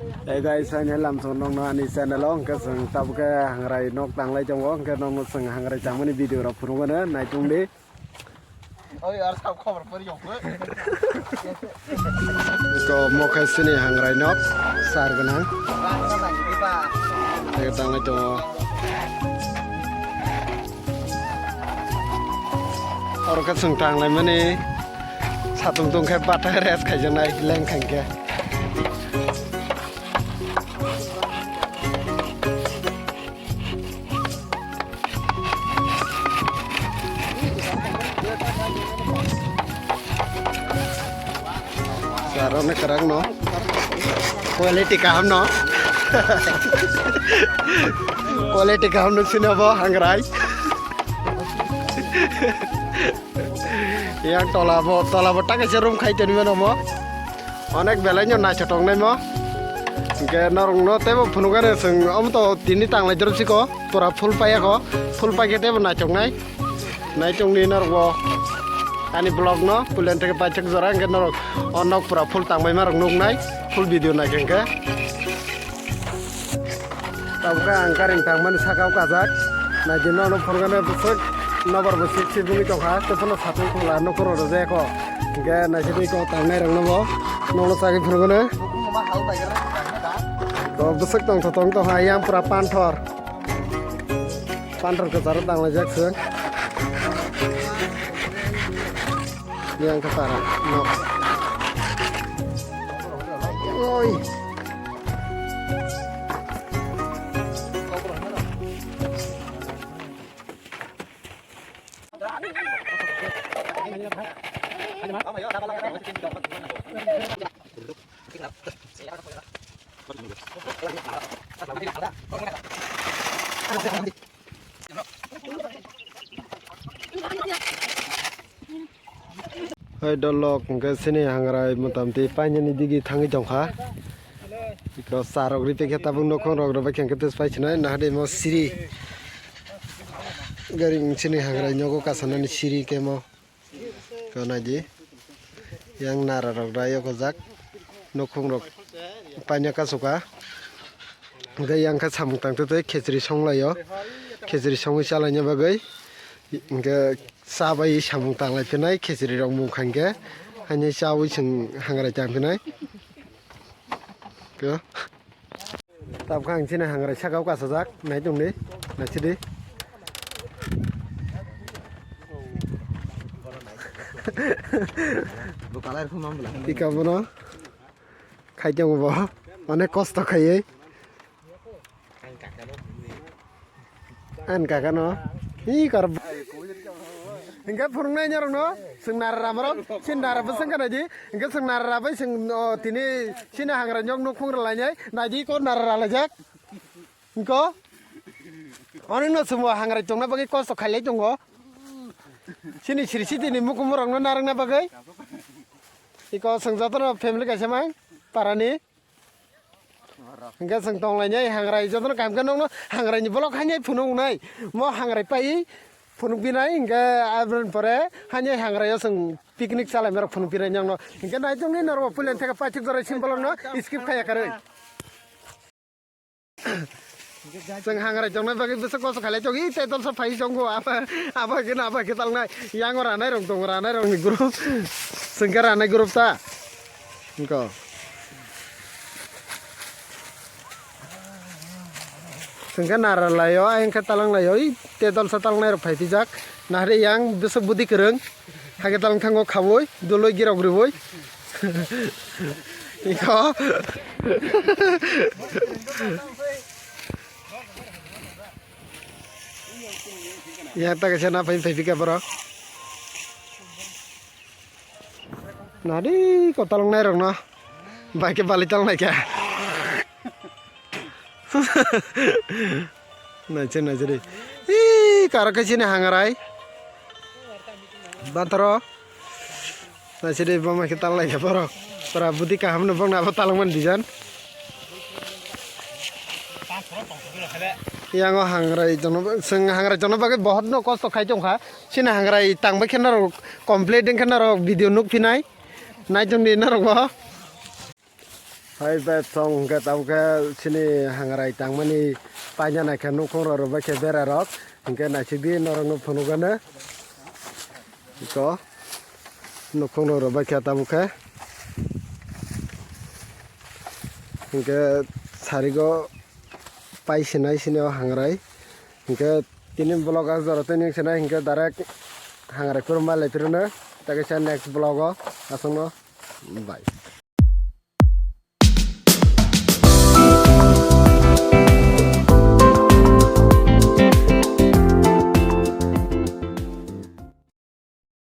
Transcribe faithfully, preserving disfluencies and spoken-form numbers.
Hey guys, ani lamsong nokno ani channel o hwnkhe chwng tabukhe hangrai nok tanglai tongo, hwnkhe nokno chwng hangrai tangmani video rok phunukgano naitung di. Oi, ar sab khobor pori jokho. Iko mokhe sini hangrai nok sar gwnang. Rang gwnang diba? Tei tanglai tongo. Oro khe chwng tanglaimani satung tungkhe bata rest khaijaknai lengkha hinkhe. Sarokni kwrwngno quality kaham no. Quality kaham no sini bo hangrai. Yang tola bo, tola bo ta kaisa room khai toni mano mo. Onek belai no naithotok nai mo. Hingke norok no tebo phunukgani chwng omo to tini tanglai drop siko. Pura full paiya ko. Full paikhe tebo naithok nai. Naitung ni norok bo ani vlog no pulen theke paithak jora hingke norok o nok pura full tangbai ma rok nuk nai. Full video naikhe hingke. Tabukhe ang karing tangmani saka o kajak. Naidi nono phunukgani bwswk nobar bo sik sik wngwi tongkha. Tei phano satung khula nukhung rok rwjak kho. Hingke naisidi kok tangnai rok no bo nono chagwi phunukgani. To bwswk tongtho tong tongkha yang pura panthor. Panthor kwcharo tanglaijak se. Yang khe para nok. Oi. Hai dolok hingke sini hangrai motamti painani digi thangwi tongkha. Iko charok ripikhe tabuk nokhong rok rwbaikhe hingke tus paisinai nahade imo siri. Gari sini hangrai nogo kasanani siri kemo. Ko naidi. Yang nara rok rai yokojak. Nokhong rok paina kasoka. Hingke yang khe samung tangtwi twi khechri songlaio. Khechri songwi chalaina bagwi. Hingke cha bai samung tanglai phinai khechri rok mung khankhe. Haini chawi chwng hangrai tang phinai. Ko. Tabukhe ang chini hangrai saka o kasajak, nai tongdi, naisidi. Ika bono khai tongo bo, onek kosto khaiwi. Ani kaka no. Hi kar. Hingke phunuknai norok no. Chwng nara rama rok. Chini nara bwswng khe naidi. Hingke chwng nara rabai chwng o tini chini hangra nyok nukhung rwlainai. Naidi ko nara ralaijak. Hingko. Oni no chwng bo hangra tongna bagwi kosto khailai tongo. Chini siri sitini mukumu rok no narwkna bagwi. Iko chwng jotono family kaisa mang. Parani. Hingke chwng tonglainai hangrai jotono kaham khe nokno hangrai ni bolok hainai phunuk nai. Mo hangrai pai phunuk binai hingke aboni pore hainai hangrai o chwng picnic chalaima rok phunuk binai nokno. Hingke naitok ni norok pulen theke paithak jora sim bolok no skip khaya karwi. Chwng hangrai tongnai bagwi bwswk kosto khailai tongo. Tei tolsa phai tongo abo abo khe no abo khe talnai. Yango ranai rok tongo ranai rok ni group. Chwng khe ranai group ta. Hingko. Chwng khe nara laio, ayang khe talang laio, oi, te dolsa talang nai rok phai pijak. Nahre yang bwswk budi kwrwng, hakhe talang thango khaui, duloi girok rwui. Iko. Yang ta kaisa na phai phai pika borok. Nadi ko talong nai rok no. Bai ke bali talong nai kya. Naisir naisir. Ih, karo kaisa ni hangarai. Bantaro. Naisidi boma khe talnai khe borok. Pura budi kaham no bokna abo talangmani dijan. Yango hangrai jono, chwng hangrai jono bagwi bohot no kosto khai tongkha. Chini hangrai tangbai khe norok complete wngkhe norok video nukphinai. Naitongdi norok bo. Hai bai song hwnkhe tabuk khe chini hangrai tangmani paina naikhe nukhung rok rwbaikhe bera rok hwnkhe naisik di norok no phunukgano iko nukhung rok rwbaikhe tabuk khe hwnkhe sarigo pai sinai sini o hangrai hwnkhe tini vlog o jora twi ning sinai hwnkhe direct hangrai phuru malai phirino tei kaisa next vlog o aswkno bye.